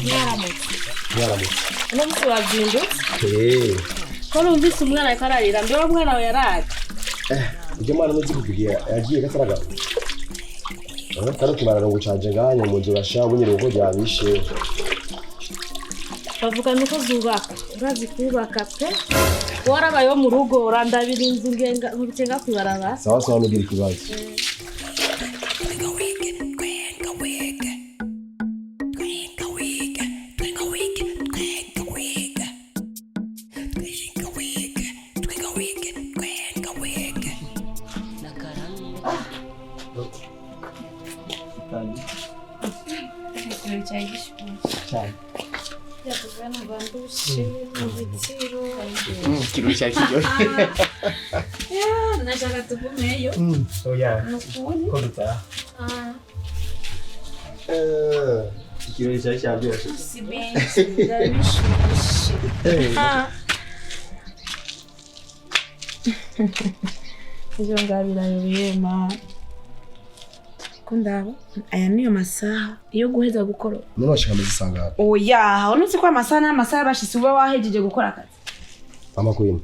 Mwaramutse. Uno munsi wazindutse. Eh. Ko numvise umwana ariko ararira, mbe wa mwana we yaraje? Ujya mwana uzi kuvugira yagiye gataraga. Kano kibarara ngo canje nganya mu nzu basha bunyere uko ryabishe. Bavuga nuko zubaka, urazi kubaka pe. Warabayeho mu rugo urandabira inzu ngenga nkubicenga kwibarabara. Sawa sawa nugira ikibazo. Ikirori cyari kiryoshye. Nashaka tugumeyo. Oya. Ko dutaha. Ikirori cyari cyaryoshye. Si benshi, byari bishushe. Ivyo ngabirayoye ma. Kundaba aya niyo masaha yo guheza gukora. None washaka amezi sangara. Oya, unuzi ko amasaha n'amasaha bashitse uba wahejeje gukora akazi. Mama Queen.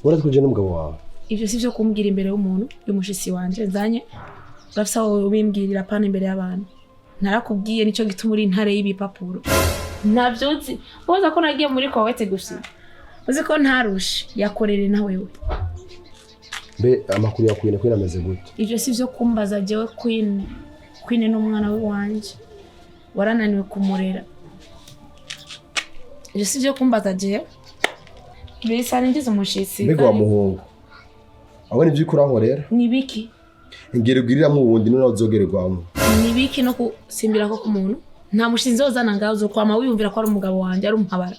Uratwije n'umugabo wawe. Ivyo sivyo kumbwira imbere y'umuntu, y'umushitsi wanje nzanye. Urafise aho ubimbwirira pana imbere y'abantu. Narakubwiye nico gituma uri intare y'ibipapuro. Navyo nzi. Uza ko nagiye muri Kowete gusa. Uzi ko ntarushe yakorere na wewe. Mbe amakuru ya Queen, Queen ameze gute? Ivyo sivyo kumbaza jewe Queen. Queen n'umwana we wanje. Warananiwe kumurera. Ivyo sivyo kumbaza jewe. Mbese ngize umushitsi. Mbega wa muhungu. Abona ivyo ukuraho rero. Nibiki? Ingero ugiriramwo uwundi none uzogererwamwo. Nibiki no kusimbira ko kumuntu? Nta mushinzi uzana ngaho uzokwama wiyumvira ko ari umugabo wanje ari umuhabara.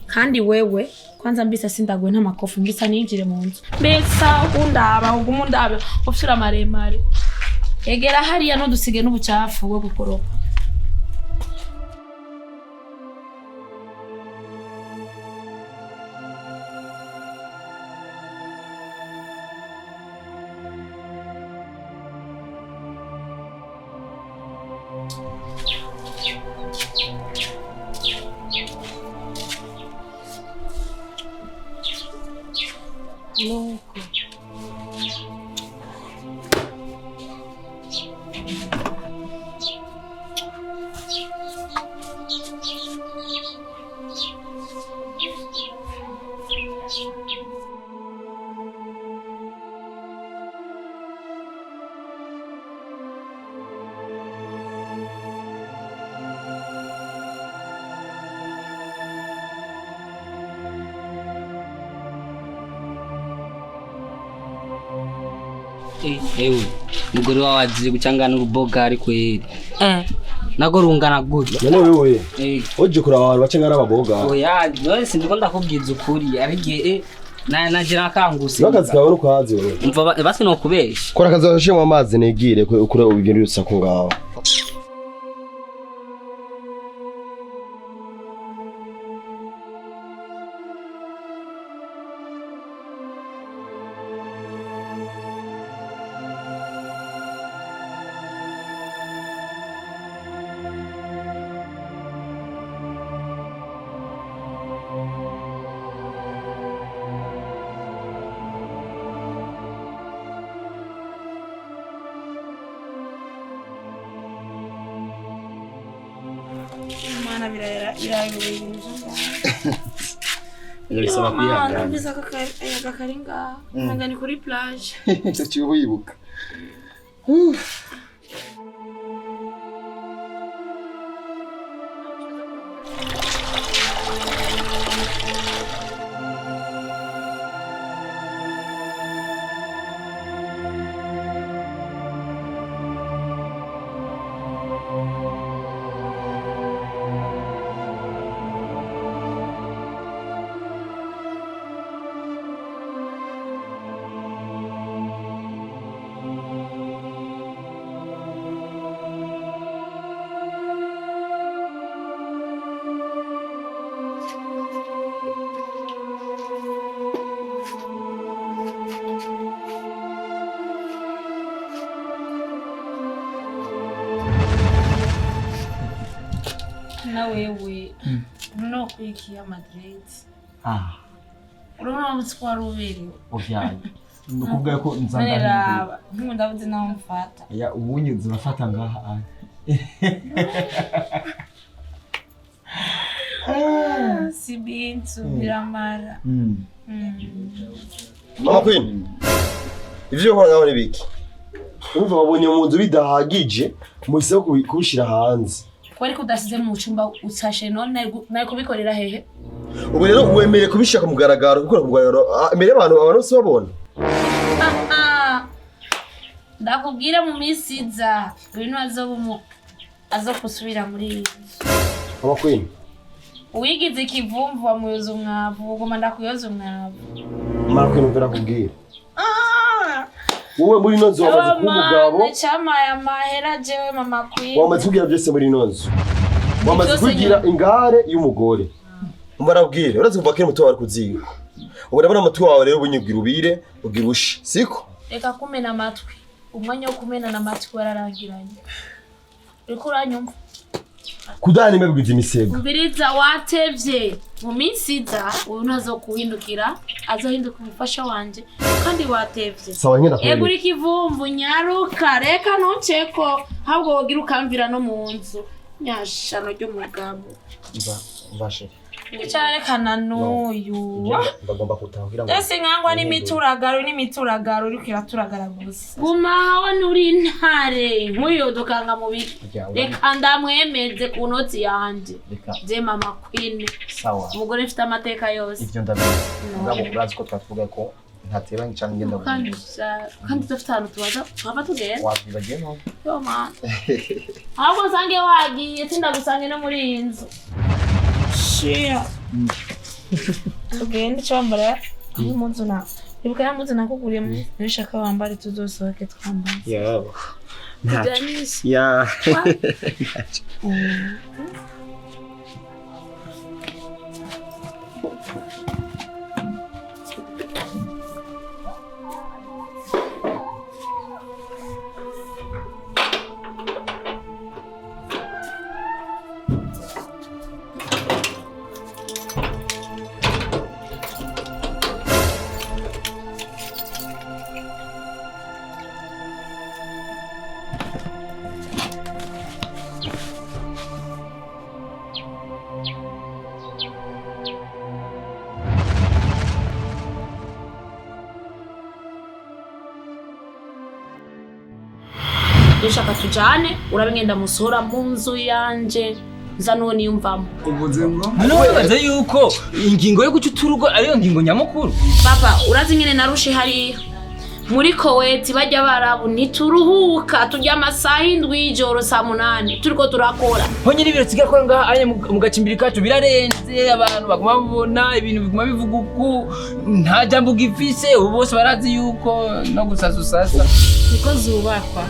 Kandi wewe kwanza mbisa sindagwe nta makofi mbisa ninjire mu nzu. Mbesa undaba uguma undaba ufyura maremare. Egera hariya nudusige n'ubucafu bwo gukoropa. Nuko. Ewe mugore wawe azize gucangana uruboga ariko yeri nago rungana gutya. None wewe uje kuraba abantu bacangana ababoga. Oya none sindiko ndakubwiza ukuri arigihe nagira akanguse. Nakazi kawe nukazi wewe. Umva basi no kubesha. Kora akazi washimwe mu amazi nigire ukure ibintu urusaku ngaho. Bisaba kwihangana. Numvise akayaga kari ngaha. Nanga ni kuri plage. Icyo kiba wibuka. Na wewe no kwikiya Madrid. Ah, Urabona umunsi ko wari uberewe. oya. Ni ukuvuga ko nzandahindura. Raba, nk'ubu ndabuze naho mfata. Ya ubunye zurafata ngaha. Si bintu biramara. Mama Queen, ivyo ukora ngaho ni biki? Urumva wabonye mu nzu bidahagije, muhisemo kubishira hanze. Ko ariko udasize mu cyumba usashe none nari kubikorera hehe? Ubu rero wemeye kubishira ku mugaragaro, gukora ku mugaragaro, imbere y'abantu, abantu bose babona. Ndakubwira mu minsi iza ibintu azoba azo gusubira muri iyi nzu. Mama Queen, Uwigize ikivumvu wamuyoza umwavu, uguma ndakuyoza umwavu. Mama Queen, umvira kubwira. Wowe muri ino nzu wamaze kuba umugabo, Cyamaye amahera jewe Mama Queen. wamaze kugira byose muri ino nzu. Wamaze Byose kugira ingare y'umugore. Umbarabwire, urazi kuva kera umuto wawe kuziga. Ubu ndabona amatwi wawe rero ubunyibwira ubire, ugira ushe, siko? Reka kumena amatwi. Umwanya wo kumenana amatwi wararangiranye. Uriko uranyumva? Kudahana imwe bigwiza imisego. Umviriza watevye. Mu minsi iza uyu ntazokuhindukira, azohinduka umufasha wanje kandi watevye. Sawa ngenda Ego kwereka. uri kivumvu nyaruka reka ntuceko ahubwo wogira ukamvira no mu nzu nyashano ry'umugabo. Mva chérie. Icara rekana n'uyu. Ndagomba gutaha kugira ngo Ese nkangwa n'imituragaro n'imituragaro uriko iraturagara gusa. Guma aho nturi intare nk'uyodukanga mu biki. Reka ndamwemeze ku noti yanje. Reka Je Mama Queen. sawa. Umugore mfite amateka yose. Ivyo ndabizi. Mugabo urazi ko twatuvuga ko ntatebanye canke ngenda Kandi guhinduza. kandi dufite ahantu tubaza twava tugenda. Wabyibagiye none? Yo man. Ahubwo nsange wagiye tindagusange no muri iyi nzu. Shia. Tugende icyo wambara uyu munsi na ibuka ya munsi nakuguriye nishaka wambare tuzosohoke twambaye. Yo. Tujanishe. Ya. Nishaka tujane urabe ngenda musohora mu nzu yanje nza nuwo niyumvamo. Uvuze ngo None wibaza yuko ingingo yo guca uturugo ariyo ngingo nyamukuru? Papa urazi nyene narushe hariya muri Koweti bajya barabu ntituruhuka turya amasaha 7 y'ijoro saa 8 turiko turakora. Ho nyiri ibiro tsigakora ngaha anya mu gacimbiri kacu birarenze, abantu baguma babona ibintu biguma bivuga uku nta jambo ugifise, ubu bose barazi yuko no gusasa usasa Niko zubakwa.